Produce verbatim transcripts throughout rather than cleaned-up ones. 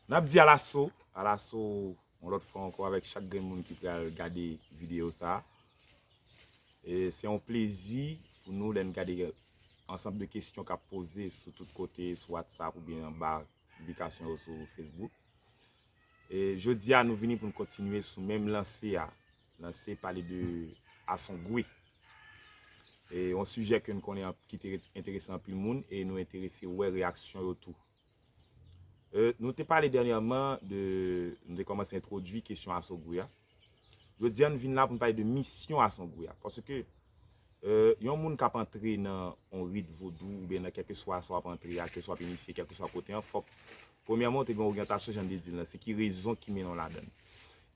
N ap di alaso, alaso, yon lòt fwa ankò avèk chak grenn moun ki pral gade videyo sa a. E se yon plezi pou nou lè n gade ansanm de kesyon k ap poze sou tout kote, sou WhatsApp oubyen anba piblikasyon yo sou Facebook. E jodi a, nou vini pou n kontinye sou menm lanse a. Lanse pale de Asongwe. E yon sijè ke n konnen an- ki te enterese anpil moun e nou enterese wè reyaksyon yo tou. E, nou te pale dènyèman de, nou te kòmanse entwodui kesyon Asongwe a. Jodi a, n vin la pou n pale de misyon Asongwe a. Paske, e, yon moun k ap antre nan yon rit vodou oubyen nan kèlkeswa sa w ap antre a, kèlkeswa w ap inisye, kèlkeswa kote an, fòk, premyèman, w te gen yon oryantasyon, jan n te di l lan, se ki rezon ki mennen w ladan l.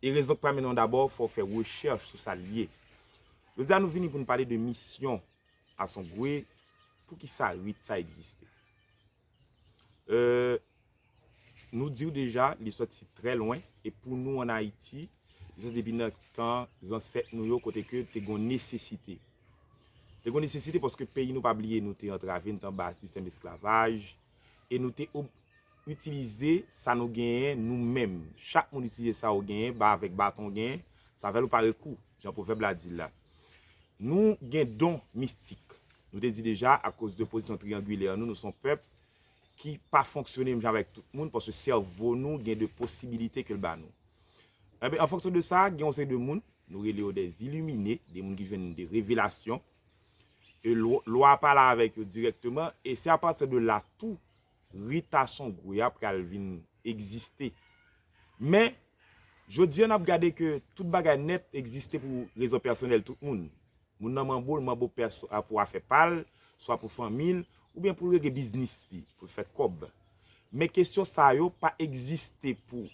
E rezon k pral mennen w dabò, fò w fè rechèch sou sa l ye. Jodi a, nou vini pou n pale de misyon Asongwe, poukisa rit sa egziste. E, nou di w deja, li sòti trè lwen, e pou nou ann Ayiti, li sòti depi nan tan zansèt nou yo, kote ke te gen nesesite. Te gen nesesite paske peyi nou, pa bliye, nou te antrave, nou te anba sistèm esklavaj, e nou te ob- itilize sa nou genyen nou menm. Chak moun itilize sa w genyen, ba avèk baton w genyen, sa fè l ou pare kou, jan pwovèb la di l la. Nou gen don mistik. Nou te di deja, akoz de pozisyon triyangilè nou, nou se yon pèp ki pa fonksyone menm jan avèk tout moun, paske sèvo nou gen de posibilite ke l ba nou. Enben, an fonksyon de sa, gen yon seri de moun, nou rele yo des illuminés, de moun ki jwenn de revelasyon, e lwa, lwa pale avèk yo dirèkteman, e se apati de la tou, rit Asongwe a pral vin egziste. Men, jodi a, n ap gade ke tout bagay nèt egziste pou rezon pèsonèl tout moun. Moun nan manbo l, manbo pèso-, a pou afè pa l, swa pou fanmi l, oubyen pou l regle biznis li, pou l fè kòb. Men kesyon sa yo pa egziste pou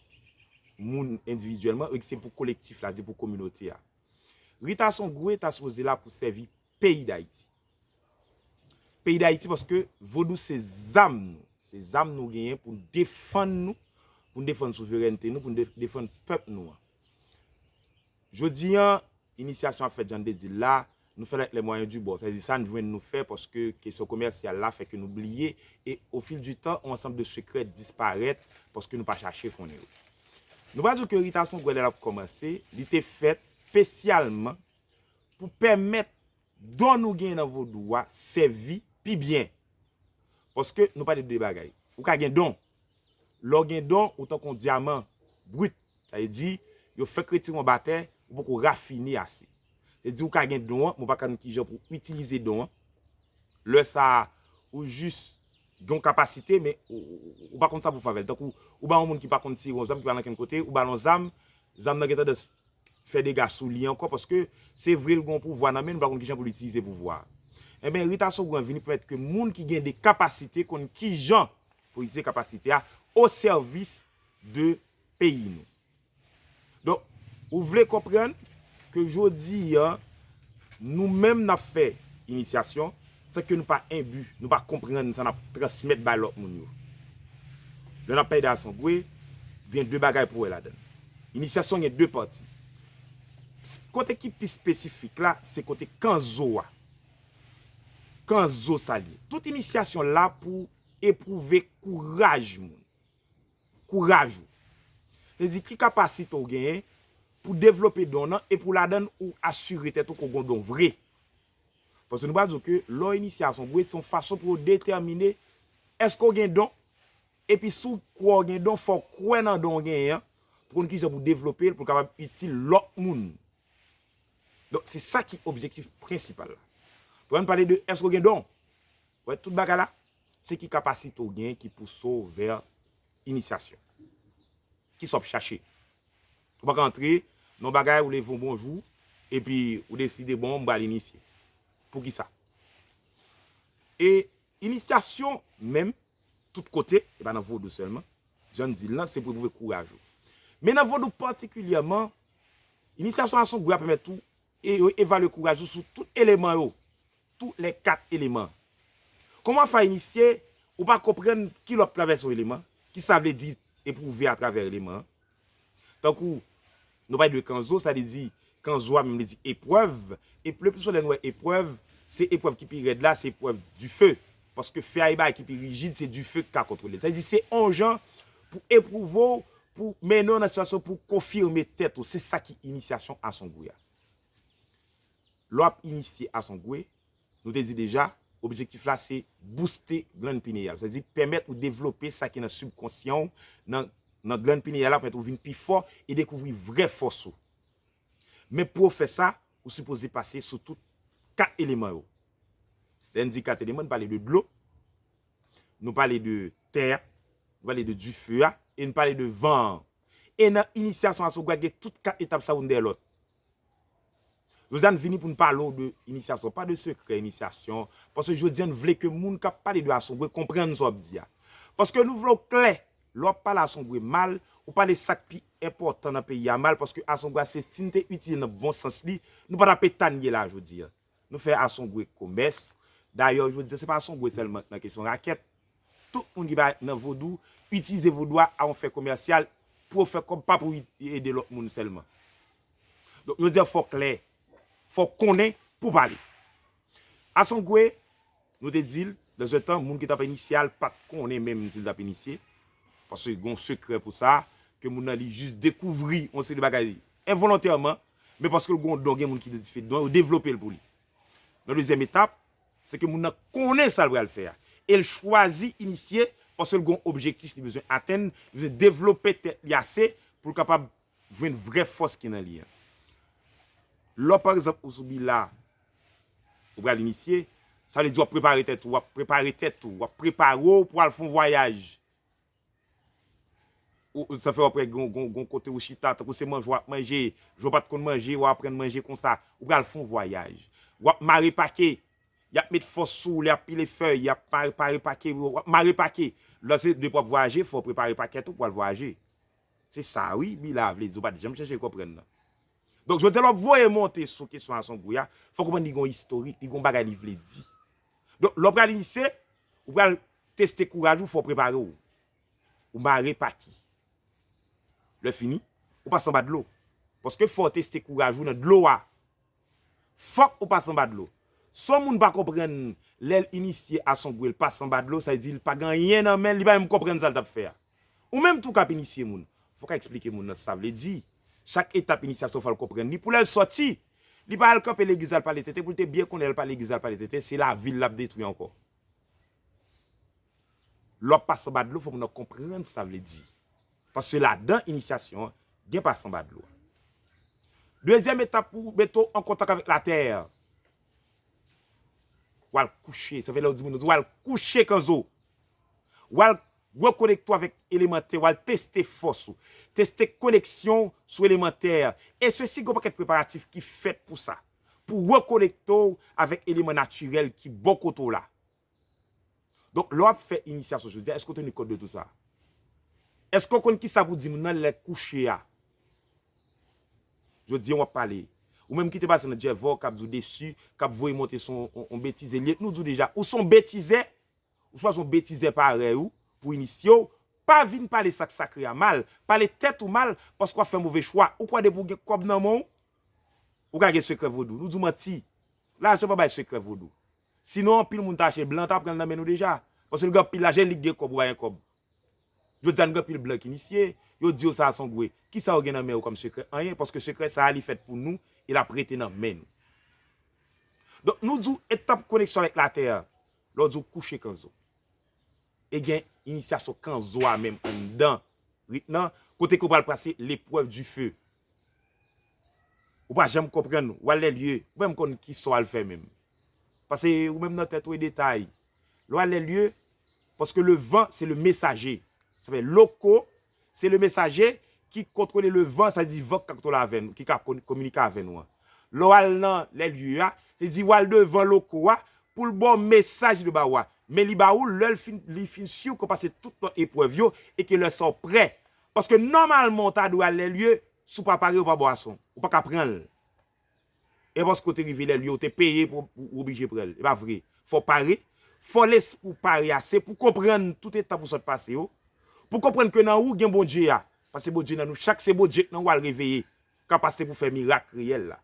moun endividyèlman, egziste pou kolektif la, se pou kominote a. Rit Asongwe ta sipoze la pou sèvi peyi Dayiti. Peyi Dayiti, paske vodou se zam nou. Se zam nou genyen pou n defann nou, pou n defann souverènte nou, pou n de- defann pèp nou an. Jodi a, inisyasyon ap fèt jan n te di l la, nou fè l avèk les moyens du bord. Sa vle di sa n jwenn nou fè paske kesyon komèsyal la fè ke nou bliye e au fil du temps, yon ansanm de sekrè disparèt paske nou pa chache konnen yo. Nou pral di w ke rit Asongwe lè l ap kòmanse, li te fèt espesyalman pou pèmèt don nou genyen nan vodou a sèvi pi byen. Paske nou pale de de bagay. Ou ka gen don. Lè w gen don, ou tankou yon dyaman brit. Sa vle di, yo fèk retire w anba tè, ou poko rafine ase. Sa vle di, ou ka gen don an, men ou pa konn kijan pou itilize don an. Lè sa a, ou jis gen yon kapasite, men ou, ou, ou pa konn sa pou fè avè l. Tankou, ou ba yon moun ki pa konn tire yon zam, ki pa nan kenn kote, ou ba l yon zam, zam nan gen tandans fè dega sou li ankò, paske se vre l gen yon pouvwa nan men l, li pa konn kijan pou l itilize pouvwa a. Enben, rit Asongwe an vini pèmèt ke moun ki gen de kapasite konn kijan pou itilize kapasite a o sèvis de peyi nou. Donk, ou vle konprann ke jodi a, nou menm n ap fè inisyasyon, san ke nou pa enbi, nou pa konprann sa n ap transmèt bay lòt moun yo. Lè n ap pale de Asongwe, gen de bagay pou wè ladan l. Inisyasyon gen de pati. Kote ki pi espesifik la, se kote kanzo a. Kanzo sa l ye. Tout inisyasyon la pou epwouve kouraj moun. Kouraj ou. Se di ki kapasite w genyen pou devlope don nan e pou ladan l ou asire tèt ou ke w gen don vre. Paske nou pral di w ke lè w inisye Asongwe, se yon fason pou yo detèmine èske w gen don, epi si w kwè w gen don, fò w kwè nan don w genyen an, pou konn kijan pou devlope l, pou l kapab itil lòt moun. Donk, se sa ki objektif prensipal la. Pou ann pale de èske w gen don, wè tout bagay la, se ki kapasite w genyen ki pouse w vè inisyasyon. Kisa w ap chache? Ou pa ka antre nan yon bagay, ou leve yon bonjou, epi ou deside, bon, m pral inisye. Poukisa? E inisyasyon menm, tout kote, e pa nan vodou sèlman, jan n di l lan, se pou epwouve kouraj ou. Men nan vodou patikilyèman, inisyasyon Asongwe a pèmèt ou e yo evalye kouraj ou sou tout eleman yo. Tous les quatre éléments. Kòman w ap fè inisye, ou pa konprann ki lè w ap travèse yon eleman, ki sa vle di epwouve atravè eleman an. Tankou, nou pale de kanzo, sa vle di, kanzo a menm vle di eprèv, e le pli souvan lè nou wè eprèv, se eprèv ki pi rèd la, se eprèv dife. Paske fè a e bagay ki pi rijid, se dife ki ka kontwole l. Sa vle di, se yon jan pou epwouve w, pou mennen w nan sitiyasyon pou w konfime tèt ou. Se sa ki inisyasyon Asongwe a. Lè w ap inisye Asongwe, nou te di deja, objektif la se booste glann pineyal. Sa di pèmèt ou devlope sa ki nan sibkonsyan w, nan, nan glann pineyal la, pèmèt ou vin pi fò e dekouvri vrè fòs ou. Men pou w fè sa, ou sipoze pase sou tout kat eleman yo. Lè n di kat eleman, n pale de dlo, nou pale de tè, nou pale de dife a, e n pale de van an. E nan inisyasyon Asongwe a, gen tout kat etap sa youn dèyè lòt. Jodi a n vini pou n pale w de inisyasyon, pa de sekrè inisyasyon, paske jodi a n vle ke moun k ap pale de Asongwe konprann sa w ap di a. Paske nou vle w klè, lè w ap pale Asongwe mal, ou pale sa k pi enpòtan nan peyi a mal, paske Asongwe a se si n te itilize nan bon sans li, nou pa t ap eta n ye la jodi a. Nou fè Asongwe komès. Dayè, jodi a, se pa Asongwe sèlman k nan kesyon rakèt. Tout moun ki pa nan vodou, itilize vodou a a yon fen komèsyal pou yo fè kòb, pa pou ede lòt moun sèlman. Donk, jodi a, fò w klè, fò w konnen pou w pale. Asongwe, nou te di l, nan yon tan, moun ki t ap inisye a, l pa t konnen menm si l t ap inisye. Paske gen yon sekrè pou sa, ke moun nan li jis dekouvri yon seri de bagay envolontèman, men paske l gen yon don, gen moun ki idantifye don, yo devlope l pou li. Nan dezyèm etap, se ke moun nan konnen sa l pral fè a. E l chwazi inisye paske l gen yon objektif li bezwen atenn, li bezwen devlope tèt li ase pou l kapab jwenn vrè fòs ki nan li an. Lè, pa egzanp, ou sou bila, ou pral inisye, sa vle di w ap prepare tèt ou, w ap prepare tèt ou, w ap prepare w pou al fè yon vwayaj. Ou, ou, sa fè w ap wè gon, gon, gon kote ou chita, tankou se manje w ap manje, jan w pa t konn manje, w ap aprann manje konsa, ou pral fè yon vwayaj. W ap mare pake, y ap met fòs sou ou, lè y ap pile fèy, y ap mare, pare pake, w ap mare pake. Lè se depi w ap vwayaje, fò w prepare pakèt ou pou w al vwayaje. Se sa wi, bila vle di, ou pa t janm chèche konprann nan. Donk, jodi a lè w ap voye monte sou kesyon Asongwe a, fò w konprann li gon istorik, li gon bagay li vle di. Donk, lè w pral inisye, ou pral teste kouraj ou, fò w prepare w. Ou mare paki. Lè fini, ou pase anba dlo. Paske fò w teste kouraj ou nan dlo a. Fòk ou pase anba dlo. Si yon moun pa konprann lè l inisye Asongwe, l pase anba dlo, sa vle di l pa gen anyen nan men l, li pa menm konprann sa l t ap fè a. Ou menm tou k ap inisye moun, fò w ka eksplike moun nan sa vle di. Chak etap inisyasyon fò l konprann li. Pou lè l sòti, li pa al kanpe legliz al pale tenten, pou l te byen konnen lè l pale legliz al pale tenten, se lavi l l ap detwi ankò. Lè w ap pase anba dlo, fò moun nan konprann sa vle di. Paske ladan inisyasyon an, gen pase anba dlo a. Dezyèm etap pou mete w an kontak avèk latè. W al kouche, sa fè lè w di moun, w al kouche kanzo. W al rekonekte w avèk eleman tè, w al teste fòs ou, teste koneksyon w sou eleman tè. E sesi gen yon pakèt preparatif ki fèt pou sa, pou rekonekte w avèk eleman natirèl ki bò kote w la. Donk, lè w ap fè inisyasyon jodi a, èske w teni kont de tou sa? Èske w konn kisa pou di moun nan lè l kouche a? Jodi a, w ap pale. Ou menm ki te pase nan djèvò, k ap di w desi, k ap voye monte se yon, yon, yon betize. Li, nou di w deja, ou se yon betizè, ou chwazi yon betizè parèy ou pou inisye w, pa vin pale sa k sakre a mal, pale tèt ou mal, paske w ap fè move chwa. Ou kwè depi w gen kòb nan men w, ou ka gen sekrè vodou. Nou di w manti. Lajan pa bay sekrè vodou. Sinon, anpil moun ta achte blan, ta pran l nan men nou deja. Paske l gen anpil lajan, li gen kòb, ou pa gen kòb. Jodi a, n gen anpil blan ki inisye, yo di yo sa Asongwe. Kisa yo gen nan men yo kòm sekrè? Anyen, paske sekrè sa a, li fèt pou nou, e l ap rete nan men nou. Donk, nou di w etap koneksyon avèk latè a, lè w di w kouche kanzo. E gen inisyasyon kanzo a menm anndan rit nan, kote ke w pral pase l'épreuve du feu. Ou pa janm konprann, w al lè lye, ou pa menm konn kisa w al fè menm. Paske ou menm nan tèt ou e detay. Lè w al lè lye, paske le vent, c'est le messager. Sa fè loko, c'est le messager qui contrôle le vent, sa di van k ka kontwole avè n, ki ka kon-, kominike avè nou an. Lè w al nan lè lye a, se di w al devan loko a, pou l ba w mesaj li ba ou a. Men li ba ou lè l fin, li fin si w ke w pase tout lòt eprèv yo e ke lè sa w prè. Paske nòmalman w ta dwe al lè lye, si w pa pare, yo pa ba w ason. Ou pa ka pran l. E paske w te rive lè lye, w te peye pou w oblije pran l. E pa vre. Fò w pare. Fò lespri w pare ase pou konprann tout etap ou sot pase yo. Pou konprann ke nan ou gen Bondye a. Paske Bondye nan nou chak, se Bondye k nan ou al reveye. Kapasite pou fè mirak reyèl la.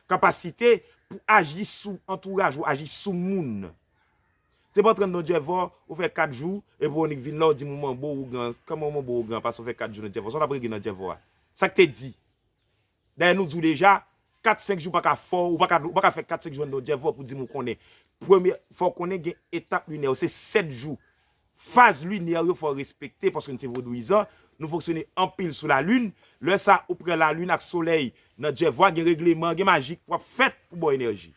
Kapasite pou aji sou antouraj ou, aji sou moun. Te pran trant nan djèvò, ou fè kat jou, epi w annik vin la, w di m ou manbo ougan. Kòman w manbo ougan, paske w fè kat jou nan djèvò? Sa w t ap regle nan djèvò a? Sa k te di? Dayè, nou di w deja, kat senk jou pa ka fè w, ou pa ka, ou pa ka fè kat senk jou anndan yon djèvò pou di m ou konnen. Premye, fò w konnen gen etap linè yo, se sèt jou. Faz linè yo fò w respekte, paske n se vodouyizan, nou fonksyone anpil sou lalin. Lè sa, ou pran lalin ak solèy nan djèvò a, gen regleman, gen majik w ap fèt pou ba w enèji.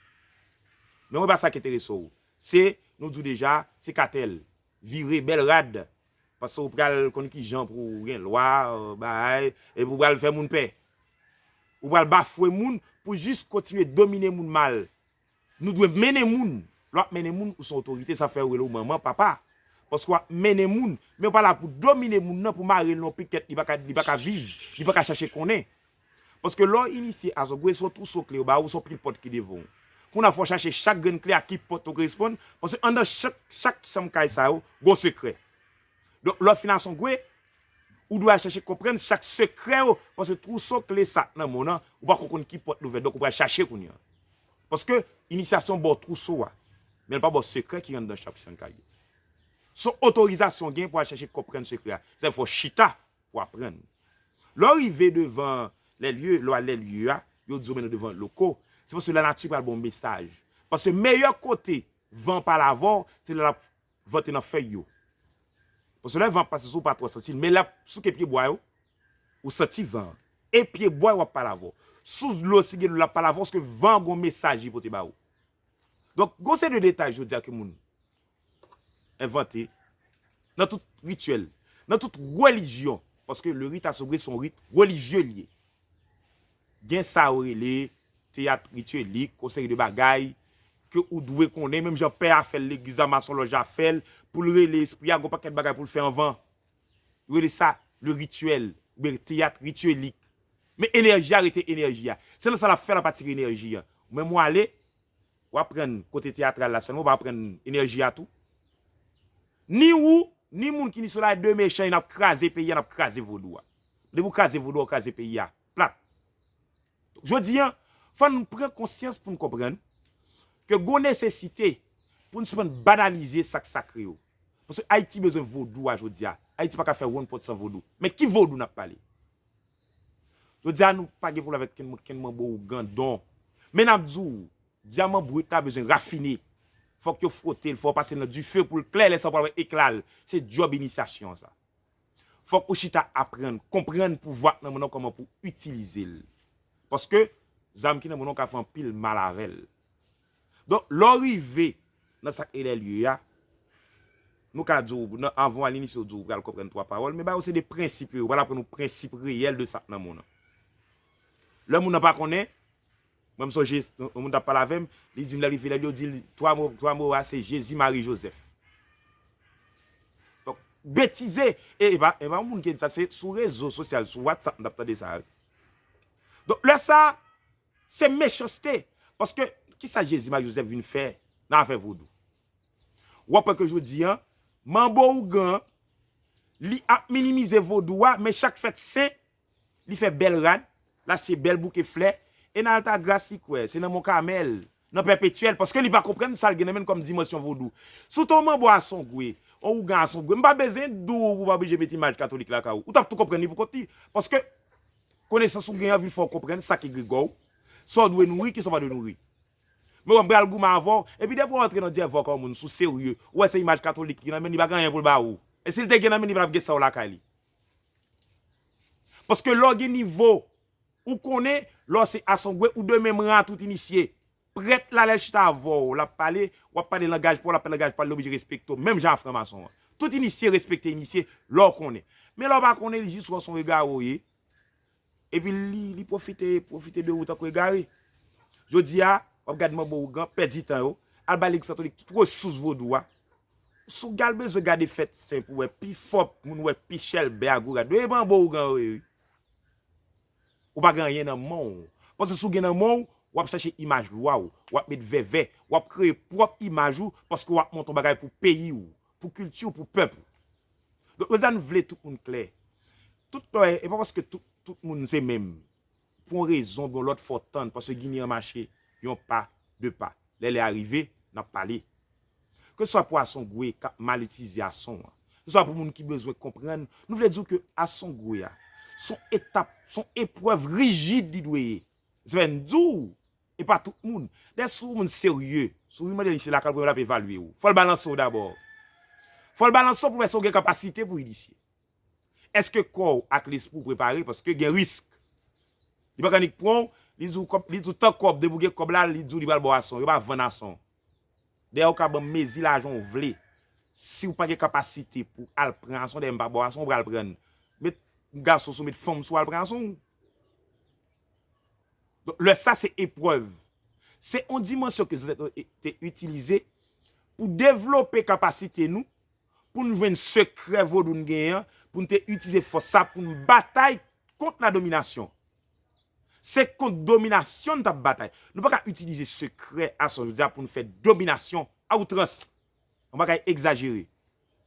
Men wè pa sa k enterese w. Se, nou di w deja, se katèl. Vire, bèl rad. Paske ou pral konn kijan pou gen lwa, euh, bagay, epi ou pral fè moun pè. Ou pral bafwe moun pou jis kontinye domine moun mal. Nou dwe mennen moun. Lè w ap mennen moun, ou se yon otorite, sa fè yo rele w manman, papa. Paske w ap mennen moun, men w pa la pou domine moun nan, pou mare l nan yon pikèt, li pa ka, li pa ka viv, li pa ka chache konnen. Paske lè w inisye a Songwe, se yon twouso kle yo ba ou, se yon pil pòt ki devan w. Kounye a fò w chache chak grenn kle a ki pòt yo koresponn, paske anndan chak, chak chanm kay sa yo, gen yon sekrè. Donk, lè w fin a Songwe, ou dwe al chache konprann chak sekrè yo, paske twouso kle sa k nan men w nan, ou pako konn ki pòt l ouvè, donk ou pral chache kounye a. Paske inisyasyon ba w twouso a, men l pa ba w sekrè ki anndan chak chanm kay yo. Se yon otorizasyon w gen pou al chache konprann sekrè a. Sètadi fò w chita pou aprann. Lè w rive devan lè lye, lè w al lè lye a, yo di w mennen w devan loko. Se paske lanati pral ba w mesaj. Paske meyè kote van pale avè w, se lè l ap vante nan fèy yo. Paske lè van ap pase sou ou, ou pa twò santi l. Men lè l ap souke pyebwa yo, ou santi van an. E pyebwa yo ap pale avè w. Sou dlo, si gen dlo, l ap pale avè w, paske van an gen yon mesaj li pote ba ou. Donk, gen yon seri de detay jodi a ke moun envante nan tout rityèl, nan tout relijyon, paske le rit a Songwe se yon rit relijye li ye. Gen sa yo rele teyat rityelik, yon seri de bagay ke ou dwe konnen, menm jan pè a fè l, legliz la, masonlòj la fè l, pou l rele espri a, gen yon pakèt bagay pou l fè anvan. Yo rele sa le rituel, oubyen teyat rityelik. Men enèji a rete enèji a. Se nan sa l ap fè l ap atire enèji a. Ou menm ou ale, w ap pran kote teyatral la sèlman, ou pa pran enèji a tou. Ni ou, ni moun ki ni sou la, de mechan, y ap kraze peyi a, n ap kraze vodou a. Depi w kraze vodou a, w kraze peyi a plat. Jodi a, fò n pran konsyans pou n konprann ke gon nesesite pou n sispann banalize sa k sakre yo. Paske Ayiti bezwen vodou a jodi a. Ayiti pa ka fè wonn pòt san vodou. Men ki vodou n ap pale? Jodi a, nou pa gen pwoblèm avèk kenn, kenn manbo ougan don. Men n ap di w, dyaman brit la bezwen rafine. Fòk yo fwote l, fò yo pase l nan dife pou l klè, lè sa w pral wè ekla l. Se djòb inisyasyon an sa. Fòk ou chita aprann, konprann pouvwa k nan men w nan kòman pou itilize l. Paske zam ki nan men w nan ka fè anpil mal avè l. Donk, lè w rive nan sa k e lè lye a, nou ka di w, nan, avan w al inisye w di w pral konprann twa pawòl, men ba yo se de prensip yo, yo pral aprann ou prensip reyèl de sa k nan men w nan. Lè moun nan pa konnen, mwen m sonje, yon moun t ap pale avè m, li di m lè l rive lè l yo di l twa mo, twa mo a se Jezi, Mari, Jozèf. Donk, betize, e, e pa, e pa yon moun ki di sa, se sou rezo sosyal, sou WhatsApp m t ap tande sa, wi. Donk, lè sa, se mechanste. Paske, kisa Jezi, Mari, Jozèf vin fè nan afè vodou? W ap wè ke jodi a, manbo ougan, li ap minimize vodou a, men chak fèt sen, li fè bèl rad, l achte bèl bouke flè, e nan Altagras li kwè, se nan Mont Carmel, nan Pèpetyèl, paske li pa konprann sa l gen nan men l kòm dimansyon vodou. Si w te yon manbo a Songwe, yon ougan a Songwe, m pa bezwen di w ou pa oblije met imaj katolik lakay ou. Ou t ap tou konprann li pou kont li. Paske konesans ou gen an vin fè w konprann sa k egregò w, sa w dwe nouri, kisa w pa dwe nouri. Men w pral goumen avè w, epi depi w rantre nan dyèvò kòm moun sou serye, ou wè se imaj katolik ki nan men li, pa gen anyen pou l ba ou. E si l te gen nan men li, pa t ap gen sa w lakay li. Paske lè w gen nivo, ou konnen, lè w se a Songwe, ou de menm ran a tout inisye. Prèt la, lè l chita avè w, l ap pale, w ap pale langaj pa w, l ap pale langaj pa l, li oblije respekte w, menm jan a franmason an. Tout inisye respekte inisye, lè w konnen. Men lè w pa konnen, li jis wè w se yon egare w ye. Epi li, li pwofite, pwofite de ou tankou egare. Jodi a, w ap gade manbo ougan, pèdi tan yo, al bay legliz katolik tout resous vodou a. Si w al bezwen gade fèt sen pou wè pi fò, moun wè pi chèlbè a gwo rad yo, e manbo ougan yo ye, wi. Ou pa gen anyen nan men w. Paske si w gen nan men w, w ap chache imaj lwa w, w ap met vèvè, w ap kreye pwòp imaj ou, paske w ap monte yon bagay pou peyi w, pou kilti w, pou pèp ou. Donk, jodi a, nou vle tout moun klè. Tout lè, e pa paske tout, tout moun se menm. Pou yon rezon, pou yon lòt, fò w tann, paske Ginen an mache yon pa, de pa. Lè lè a rive, n ap pale. Keseswa pou Asongwe k ap mal itilize Ason an, keseswa pou moun ki bezwen konprann, nou vle di w ke Asongwe a, s on etap, s on eprèv rijid li dwe ye. Se fè n di w, e pa tout moun. Dayè, si w moun serye, si w vin mande l inisye lakay, premye l ap evalye w. Fò l balanse w dabò. Fò l balanse w pou wè si w gen kapasite pou inisye. Èske kò w ak lespri w prepare? Paske gen risk. Li pa ka nik pran w, li di w kòb, li di w tan kòb, depi w gen kòb la, li di w li pral ba w Ason, yo pa vann Ason. Dayè, ou ka ban m mezi lajan w vle. Si w pa gen kapasite pou al pran Ason, dayè m pa ba w Ason, ou pral pran. Met gason sou, met fanm sou, al pran Ason. Donk, lè sa se eprèv. Se yon dimansyon ke zansèt nou te itilize pou devlope kapasite nou, pou n jwenn sekrè vodou n genyen an, pou n te itilize fòs sa pou n batay kont la dominasyon. Se kont dominasyon n t ap batay. Nou pa ka itilize sekrè Ason jodi a pou n fè dominasyon a outrans. Yon bagay egzajere.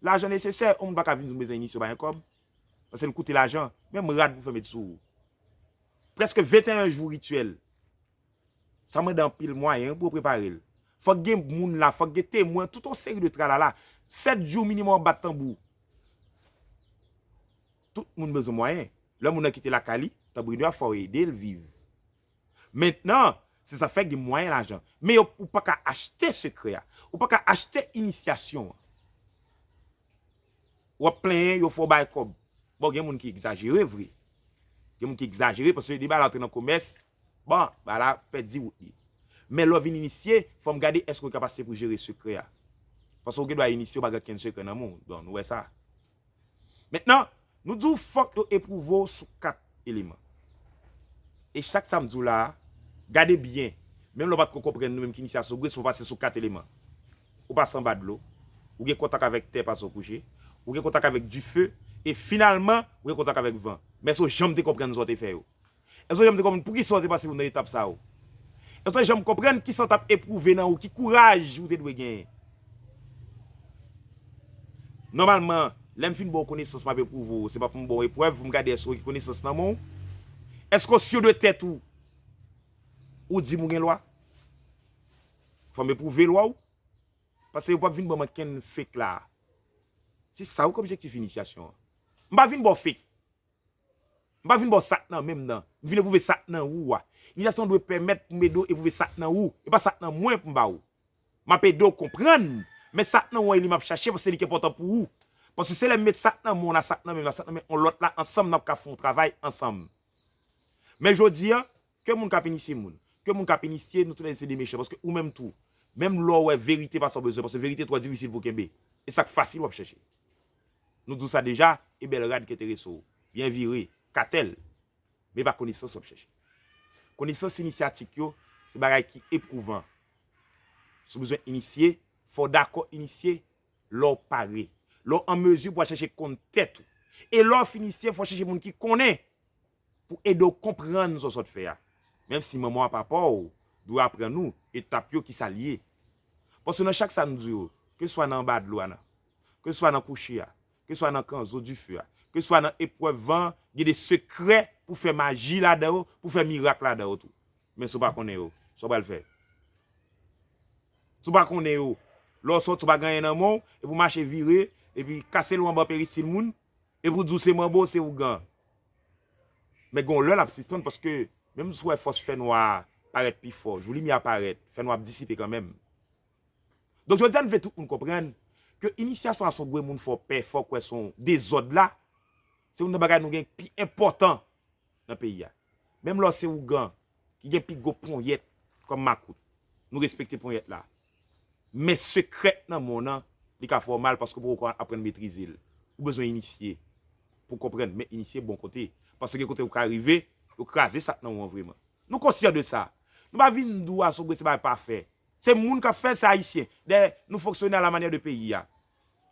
Lajan nesesè, yon moun pa ka vin di w bezwen inisye w pa gen kòb. Paske l koute lajan, menm rad pou fè met sou ou. Prèske venteyen jou rityèl. Sa mande anpil mwayen wi pou yo prepare l. Fòk gen moun la, fòk gen temwen, tout yon seri de tralala. Sèt jou minimòm ap bat tanbou. Tout moun bezwen mwayen. Lè moun nan kite lakay li, tanbou yo fò ede l viv. Mentnan, se sa fè gen mwayen lajan. Men yo, ou pa ka achte sekrè a. Ou pa ka achte inisyasyon an. W ap plenyen, yo fè w bay kòb. Bon, gen moun ki egzajere vre. Gen moun ki egzajere paske depi bagay la antre nan komès, bon, bagay la pèdi wout li. Men lè w vin inisye, fò m gade èske w gen kapasite pou jere sekrè a. Paske w gen dwa inisye, w pa gen okenn sekrè nan men w. Bon, nou wè sa. Mentnan, nou di w fòk yo epwouve w sou kat eleman. E chak sa m di w la a, gade byen, menm lè w pa t ko konprann nou menm ki inisye Asongwe, si w pase sou kat eleman. Ou pase anba dlo, ou gen kontak avèk tè paske w kouche, ou gen kontak avèk dife, e finalman, ou gen kontak avèk van. Men èske w janm te konprann sa w te fè yo? Èske w janm te konprann poukisa w te pase pou nan etap sa yo? Èske w janm konprann kisa w t ap epwouve nan ou, ki kouraj ou te dwe genyen? Nòmalman, lè m fin ba w konesans m ap epwouve w, se pa pou m ba w eprèv, pou m gade èske w gen konesans nan men w. Èske w si de tèt ou, ou di m ou gen lwa? Fò m epwouve lwa w. Paske yo p ap vin ban m ankenn fake la. Se sa wi k objektif inisyasyon an. M pa vin ba w fake. M pa vin ba w sa k nan men m nan. M vin epwouve sa k nan ou a. Inisyasyon dwe pèmèt pou m ede w epwouve sa k nan ou, e pa sa k nan mwen pou m ba ou. M ap ede w konprann, men sa k nan ou an, e li m ap chache, paske se li ki enpòtan pou ou. Paske se lè m met sa k nan men w la, sa k nan men m la, sa k nan men yon lòt la, ansanm n ap ka fè yon travay ansanm. Men jodi a, ke moun k ap inisye moun, ke moun k ap inisye, nou tout lè se de mechan, paske ou menm tou, menm lè w wè verite pa sa w bezwen, paske verite twò difisil pou kenbe. E sa k fasil w ap chèche. Nou di w sa deja, e bèl rad ki enterese w. Byen vire, katèl. Men e pa konesans w ap chèche. Konesans inisyatik yo, se bagay ki epwouvan. Si w bezwen inisye, fò w dakò inisye lè w pare. Lè w an mezi pou w al chèche konn tèt ou. E lè w fin inisye, fò w chèche moun ki konnen pou ede w konprann sa w sot fè a. Menm si manman w ak papa w dwe aprann ou etap yo ki sa l ye. Paske nan chak sa nou di yo, keseswa nan anba dlo a nan, keseswa nan kouche a, keseswa nan kanzo dife a, keseswa nan eprèv van, gen de sekrè pou fè maji ladan yo, pou fè mirak ladan yo tou. Men si w pa konnen yo, sa w pral fè? Si w pa konnen yo, lè w soti w pa gen anyen nan men w, epi w mache vire, epi kase lou anba peristil moun, epi w di w se manbo, se ougan. Men gen yon lè l ap sispann paske menm si w wè fòs fènwa a parèt pi fò, jou limyè a parèt, fènwa ap disipe kanmenm. Donk jodi a n vle tout moun konprann ke inisyasyon Asongwe moun fè w pè, fè w kwè se yon dezòd la, se youn nan bagay nou gen pi enpòtan nan peyi a. Menm lè w se ougan ki gen pi gwo ponyèt kòm makout, nou respekte ponyèt la. Men sekrè k nan men w nan, li ka fè w mal paske w poko aprann metrize l. Ou bezwen inisye pou w konprann, men inisye bon kote. Paske gen kote ou ka rive, yo kraze sa k nan ou an vreman. Nou konsyan de sa. Nou pa vin di w Asongwe se bagay pafè. Se moun k ap fè l, se Ayisyen. Dayè, nou fonksyone a la manyè de peyi a.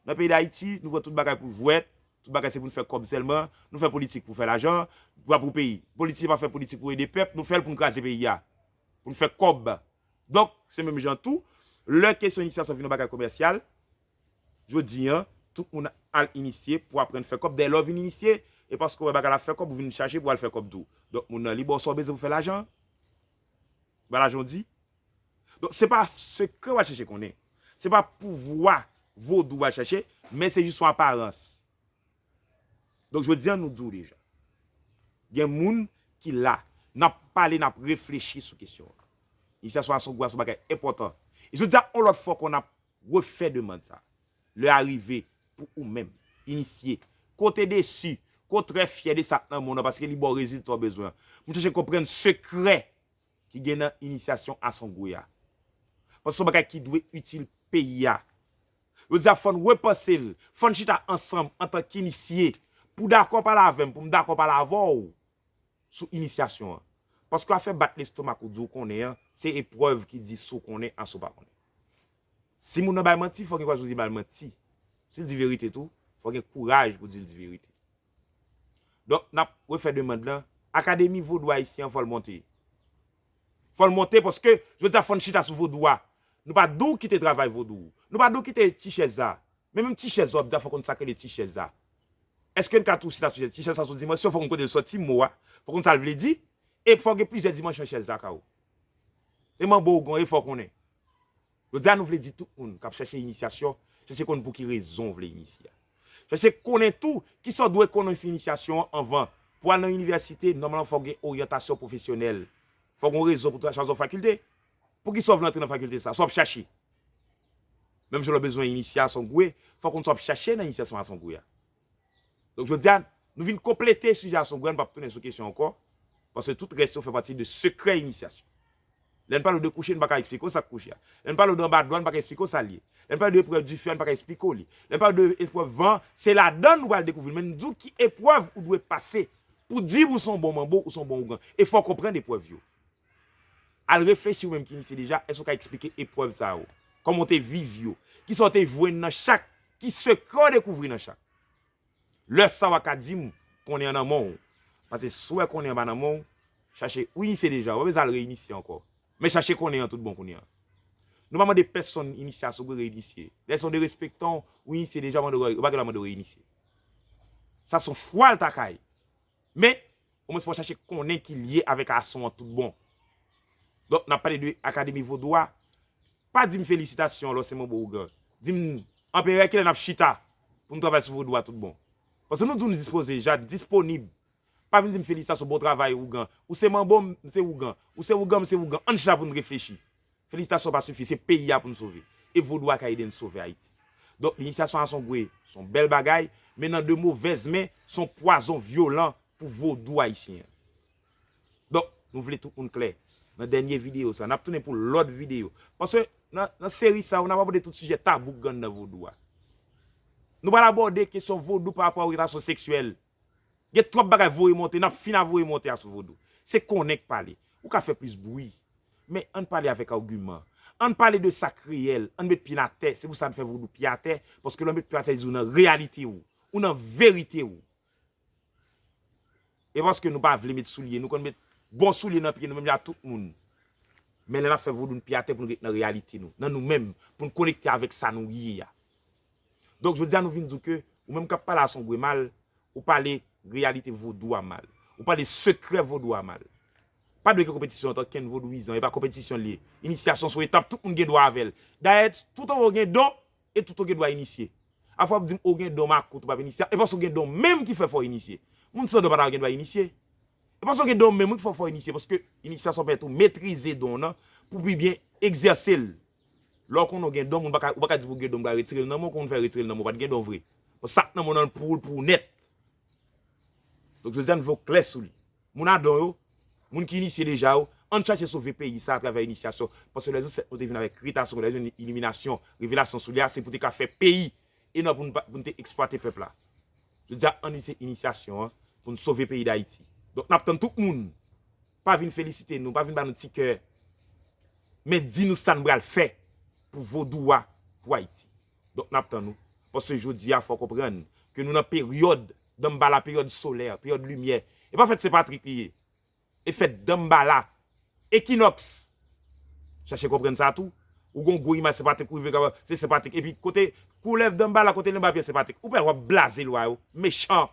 Nan peyi Dayiti, nou pran tout bagay pou jwèt, tout bagay se pou n fè kòb sèlman, nou fè politik pou fè lajan, pa pou peyi. Politisyen pa fè politik pou ede pèp, nou fè l pou n kraze peyi a, pou n fè kòb. Donk, se menm jan tou, lè kesyon inisyasyon vin yon bagay komèsyal, jodi a, tout moun al inisye pou aprann fè kòb. Dayè, lè w vin inisye, e paske w wè bagay la ap fè kòb, ou vin chache pou w al fè kòb tou. Donk, moun nan li ba w sa w bezwen pou fè lajan. Ba lajan w di. Donk, se pa sekrè w al chèche konnen. Se pa pouvwa vodou w al chache, men se jis yon aparans. Donk, jodi a, nou di w deja. Gen moun ki la, n ap pale, n ap reflechi sou kesyon an. Inisyasyon Asongwe a se yon bagay enpòtan. E jodi a, yon lòt fwa ankò, n ap refè demann sa. Lè a rive pou ou menm, inisye. Ke w te desi, ke w trè fyè de sa k nan men w nan, paske li ba w rezilta w bezwen an. Pou n chèche konprann sekrè ki gen nan inisyasyon Asongwe a. Paske se yon bagay ki dwe itil peyi a. Yo di a fò n repanse l, fò n chita ansanm antan k inisye. Pou w dakò pale avè m, pou m dakò pale avè w sou inisyasyon an. Paske afè bat lestomak ou di w konnen an, se eprèv ki di si w konnen aswè w pa konnen. Si moun nan bay manti, fò gen kouraj pou di l bay manti. Si l di verite tou, fò gen kouraj pou di l di verite. Donk, n ap refè demann lan. Akademi Vodou Ayisyen an, fò l monte. Fò l monte paske, jodi a, fò n chita sou vodou a. Nou pa di w kite travay vodou. Nou pa di w kite ti chèz la. Men menm ti chèz la, w ap di a fò konn sa k rele ti chèz la. Èske n ka tou chita sou ti chèz? Ti chèz sa se yon dimansyon, fò konn kote l sòti, mo a. Fò konn sa l vle di. E fò gen plizyè dimansyon chèz la ka ou. E manbo ou gen, e fò konnen. Jodi a, nou vle di tout moun k ap chèche inisyasyon, chèche konn pou ki rezon w vle inisye a. Chèche konnen tou kisa w dwe konnen sou inisyasyon an anvan. Pou al nan inivèsite, nòmalman fò w gen oryantasyon pwofesyonèl. Fò w gen yon rezon pou w ta chwazi yon fakilte. Poukisa w vle antre nan fakilte sa? Sa w ap chache. Menm jan lè w bezwen inisye Asongwe, fò w konn sa w ap chache nan inisyasyon Asongwe a. Donk, jodi a, nou vin konplete sijè Asongwe a, nou p ap tounen sou kesyon ankò, paske tout rès yo fè pati de sekrè inisyasyon. Lè n pale w de kouche, n pa ka eksplike w sa k kouche a. Lè n pale w de anba dlo a, n pa ka eksplike w sa l ye. Lè n pale w de eprèv dife a, n pa ka eksplike w li. Lè n pale w de eprèv van, se ladan l nou pral dekouvri l. Men n di w ki eprèv ou dwe pase pou di w se yon bon manbo, ou se yon bon ougan. E fò w konprann eprèv yo. Al reflechi ou menm ki inisye deja, èske w ka eksplike eprèv sa yo? Kòman w te viv yo? Kisa w te jwenn nan chak? Ki sekrè w dekouvri nan chak? Lè sa w a ka di m konnen an nan men w. Paske si w wè konnen an pa nan men w, chache, ou inisye deja, w pa bezwen al reinisye ankò. Men chache konnen an tout bon kounye a. Nou pa mande pèsonn inisye Asongwe reinisye. Dayè si yon derespektan w, ou inisye deja, mande w, yo pa gen dwa mande w reinisye. Sa se yon chwa l ta kay. Men, omwen fò w chache konnen ki lye avèk ason an tout bon. Donk, n ap pale de Akademi Vodou a. Pa di m felisitasyon lè w se manbo ougan. Di m, Anperè, kilè n ap chita pou n travay sou vodou a tout bon? Paske nou di w nou dispoze, ja disponib. Pa vin di m felisitasyon, bon travay ougan. Ou se manbo, m se ougan. Ou se ougan, m se ougan. Ann chita pou n reflechi. Felisitasyon pa sifi, se peyi a pou n sove. E vodou a ka ede n sove Ayiti. Donk, inisyasyon Asongwe, se yon bèl bagay, men nan de movèz men, se yon pwazon vyolan pou vodou ayisyen an. Donk, nou vle tout moun klè. Nan dènye videyo sa, n ap tounen pou lòt videyo. Paske nan, nan seri sa yo, n ap abòde tout sijè tabou k gen nan vodou a. Nou pral abòde kesyon vodou pa rapò a oryantasyon seksyèl. Gen twòp bagay voye monte, n ap fin a voye monte a sou vodou. Se konnen k pale. Ou ka fè plis bri. Men ann pale avèk agiman. Ann pale de sa k reyèl. Ann met pye n atè. Se pou sa n fè vodou pye atè. Paske lè w met pye atè, di w nan reyalite w. Ou nan verite w. E paske nou pa vle met soulye, nou konn met bon soulye nan pye nou, menm jan ak tout moun. Men lè n ap fè vodou, n pye atè pou n ret nan reyalite nou, nan nou menm, pou n konekte avèk sa nou ye a. Donk, jodi a, nou vin di w ke, ou menm k ap pale Asongwe mal, ou pale reyalite vodou a mal. Ou pale sekrè vodou a mal. Pa dwe gen konpetisyon ant okenn vodouyizan, e pa konpetisyon l ye. Inisyasyon se yon etap, tout moun gen dwa avè l. Dayè, toutan w gen don, e toutan w gen dwa inisye. Afè w ap di m, o gen don makout, ou p ap inisye. E paske w gen don menm ki fè fò w inisye. Moun san don pa ta gen dwa inisye. E paske w gen don menm wi ki fè fò w inisye. Paske inisyasyon pèmèt ou metrize don w nan pou w pi byen egzèse l. Lè w konnen w gen don, moun pa ka, ou pa ka di pou w gen don, m pral retire l nan men w, kòman w fè retire l nan men w, w pa t gen don vre. Paske sa k nan men w nan pou w, pou w nèt. Donk, jodi a, n vle w klè sou li. Moun a don yo, moun ki inisye deja yo, ann chache sove peyi sa atravè inisyasyon. Paske lèzansèt nou te vin avèk rit Asongwe, lè yo jwenn iliminasyon, revelasyon sou li a, se pou te ka fè peyi, e non pou n pa, pou n te eksplwate pèp la. Jodi a, ann inisye inisyasyon an pou n sove peyi Dayiti. Donk, n ap tann tout moun. Pa vin felisite nou, pa vin ba nou ti kè. Men di nou sa n pral fè pou vodou a, pou Ayiti. Donk, n ap tann nou. Paske jodi a, fò w konprann ke nou nan peryòd Danmbala, peryòd solè, peryòd limyè. E pa fèt Sen Patrik li ye. E fèt Danmbala. Ekinòks. Chache konprann sa tou. Ou gon gwo imaj Sen Patrik, ou rive kaba, se Sen Patrik. Epi kote koulèv Danmbala, kote Lenba Pyè Sen Patrik. Ou pè w ap blaze lwa yo. Mechan.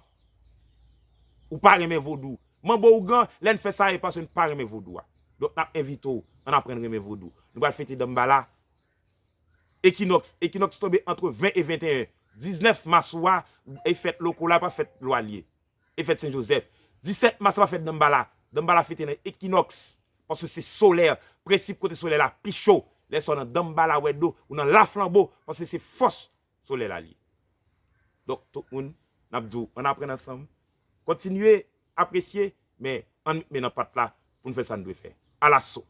Ou pa renmen vodou. Manbo ougan, lè n fè sa, e paske n pa renmen vodou a. Donk, n ap envite w, ann aprann renmen vodou. Nou pral fete Danmbala. Ekinòks, ekinòks tonbe antre ven e venteyen. Diznèf mas ou a, e fèt loko la pa fèt lwa l ye. E fèt Sen Jozèf. Disèt mas la pa fèt Danmbala. Danmbala fete nan ekinòks. Paske se solè. Prensip kote solè la pi cho. Lè sa w nan Danmbala wè do, ou nan laflanbo, paske se fòs solè la li ye. Donk, tout moun, n ap di w, ann aprann ansanm. Kontinye apresye, men ann met men nan pat la pou n fè sa n dwe fè. Alaso.